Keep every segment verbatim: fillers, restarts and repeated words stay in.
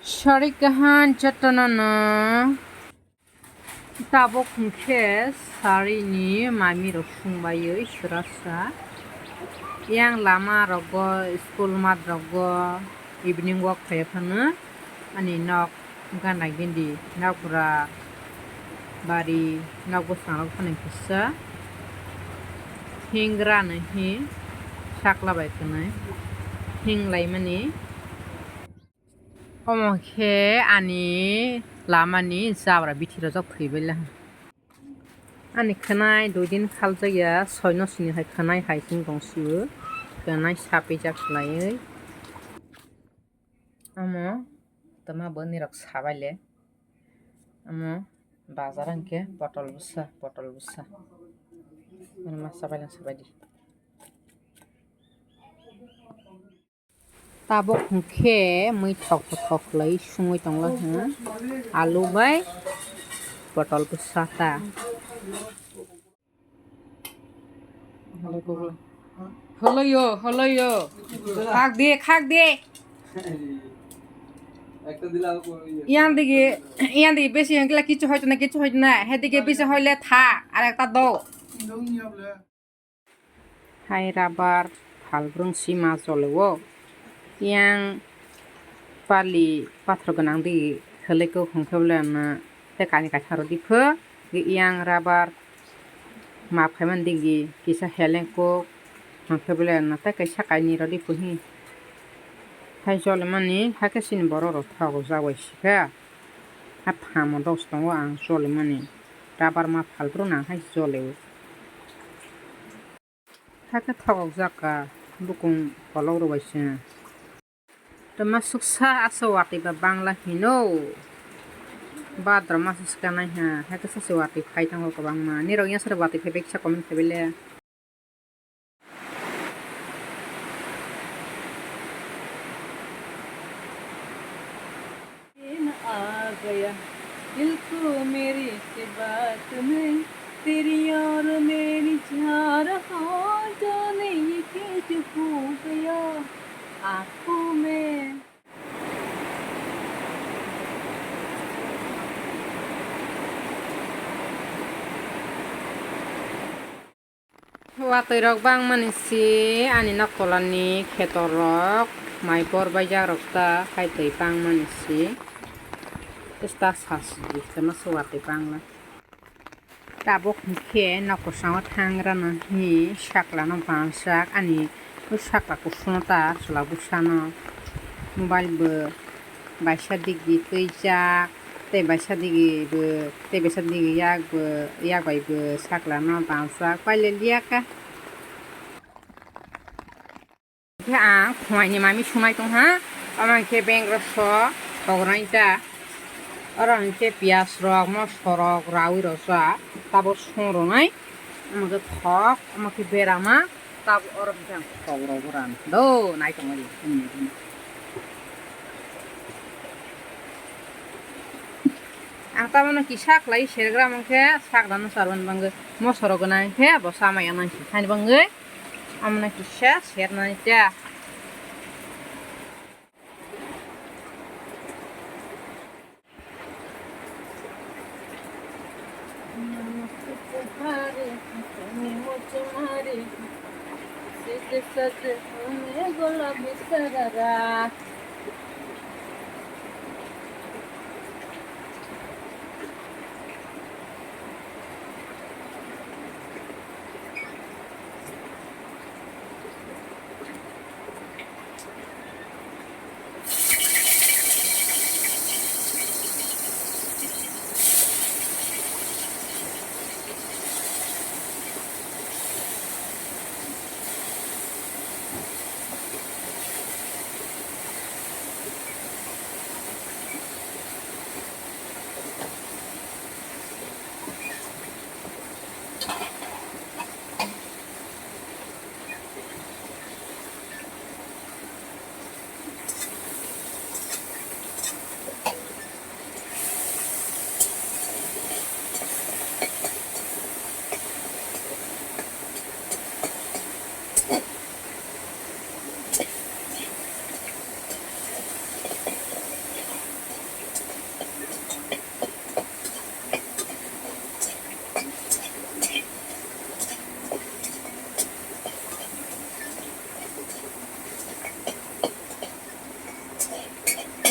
Sari kahan jotono no. Tabuk hwnkhe sari ni mami rok sung baiwi swrasa. Yang lama rogo, school mat rogo, evening walk khai phano ani nok gana gindi, nok bura bari, nok bwskango phano kisa hingra no hi sakla bai khwnwi hing laimani. Omo khe ani lamani jabra bithi rojak thwibaila. Ani khwnai dui din khaljak ya, soino sini hai khwnai hai chwng tong sio. Khwnai sapijak khlaiwi. Omo twma bwni rok sabaile. Omo bazar hwnkhe potol bwsa, potol bwsa. Omo sabaila sabaidi. Tabuk hwnkhe mui thok thok khlai sungwi tongla hwnkhe alu bai potol bwsa ta. Holoyo, holoyo. Khak de, khak de. Yang digi, yang digi besi yang kila kichu hoito na, kichu hoito na. He digi besi hoile tha, ar ekta do. Hai rubber phalbrung sima joleo. Yang pali pathor gwnang di hwlwkuk hwnkhe bwleno tei kani kaisa rw di pho. Yang rubber map khaimani digi kisa heleng kuk hwnkhe bwleno tei kaisa kainwi rw di pho hi. Hai jolemani hakhe chini borok rok thok jak bai sikha. Ha phamo dos tongo ang jolemani. Rubber ma phalbrung nang hai joleo. Hakhe thokok jak ka bukung kolok rw bai se. Twma suksa aswk watwi ba bangla hino. Badra masa swkanai ha, hakhe sachi watwi phai thango kwbangma. Nirok yasari watwi phai bai kisa comment khai bai le. दिन आ गया, दिल को मेरी के बात नहीं, तेरी और मेरी चाह रहा, जाने ये क्या जो हो गया आंखों में। Watwi rok bangmani si ani nok tolani khetor rok mai bor baijak rok ta hai twi bangmani si. Esta sasi di khe ma se watwi bangla. Tabuk hwnkhe nok kwchangno thangrana hwnwi saklano bansak ani sakla kusuno ta chwla bwsano mobile bo baisa digi twijak tei baisa digi bo tei baisa digi yak bo yak bai bo saklano bansak pailaliya kha. Khe ang khwnai ni mami sunai tong ha, omo hwnkhe beng rok so thok rwna ta, oro hwnkhe piyaj rok, moso rok raui rwsa, tabuk song rwnai, omo khe thok, omo khe berama, tabuk oro hwnkhe ang thok rok bo rana do, nai tongmani. Ang tamano kisa khlai sergra mangkhe sak rano sarwani bangwi moso rok gwnang khe bo chamaya nang si thani bangwi. Amno kisa sernai cha.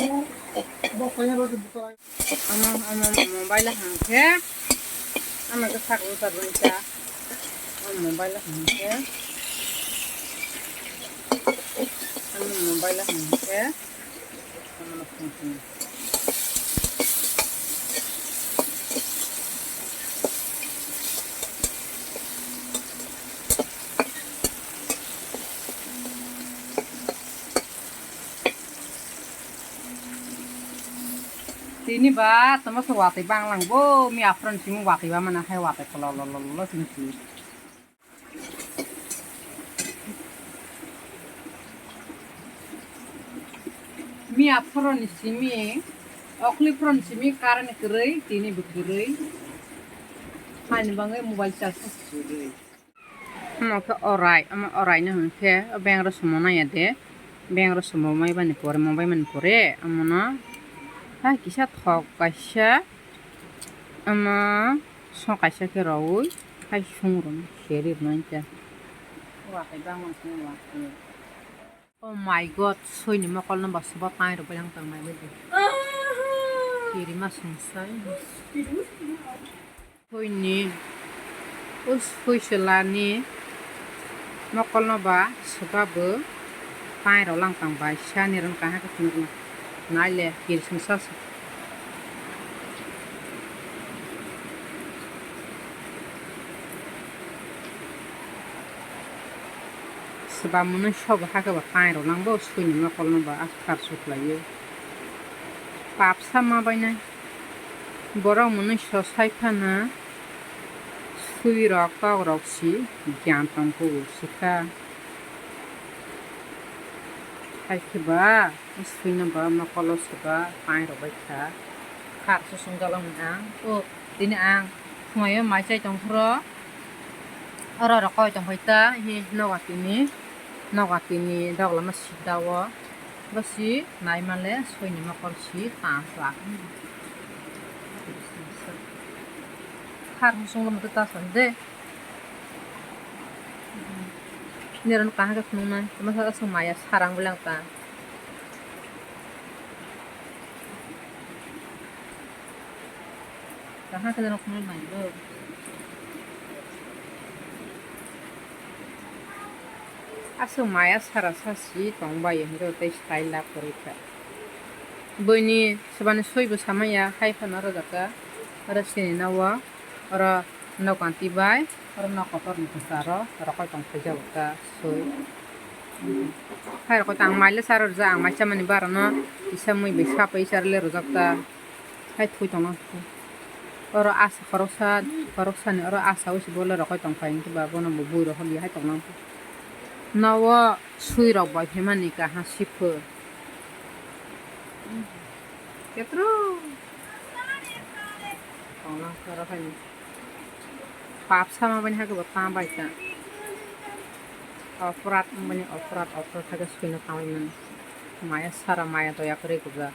Ano, ano, mobile hwnkhe, ano khe sak wngkha ron cha. Ano mobile hwnkhe, ano mobile hwnkhe, ano phone phone. Tini ba tamo se watwi banglang bo, mi aphron simi watwi ba mana hai watwi kololololo simi simi. Mi aphron simi, okli phron simi current kwrwi, tini bo kwrwi. Hani bangwi mobile charge kwrwi. Omo khe orai, omo orai no hwn khe o beng rw sumo nai ya de. Beng rw sumo mai bani pore, mo bai mani pore, omo no hai kisa thok kaisa, omo song kaisa khe rw ui hai song rw no seri rw nai khe. Oh my God, soi ni mokol no ba soba tai rw bai ang tang nai bai de. Kiri ma sung sai. Soi ni, o soi chwla ni mokol no ba soba bo tai rok lang tang bai sa ni ron kaham khe phunuk no nai le kiri sung sa sa. Soba mwnwi sobo hakhe bo tai rok lang bo soi ni mokol no ba akhar suklai o. Pap sa ma bai nai. Borok mwnwi so sai phano sui rok tok rok si giyan tong kho sikha. Hai khe ba sui no ba mokolo soba tai rok bai kha. Khar susung jalong ni ang. O tini ang khumai o mai chai tong phro. Oro rok koi tong phai ta hi nogo tini. Nogo tini dok lama sida o. Bo si nai male soi ni mokol si ta sa. Khar husung lama ta sa de. Neron kaham khe phunuk nai. Tama sa sung maya sarang bilang ta. Kaham khe rok phunuk nai do. Aswk maya sara sa si tong bai hinwi tei style la kwrwi kha. Buini swbani soi bo samaya hai phano rwjak kha. Oro sini na o oro nokanti bai oro nok kotor ni kwcharo rokoi tong phai jago kha soi. Hai rokoi tang mai le sa rwjak ang mai chamani bara no kisa mui bai sa pai sa le rwjak kha. Hai thui tongna. Oro asa khoroksa, khoroksani oro asa usi bole rokoi tongphai hwnkhe ba bono bo bui rok holi hai tongna. Nogo sui rok bai phaimani kaham sipho. Petro. Tongna khoro hai. Pap sama bani hake bo ta bai ta. Oprat bani oprat, oprat hake suina ta bai mani. Maya sara maya doya kore gubra.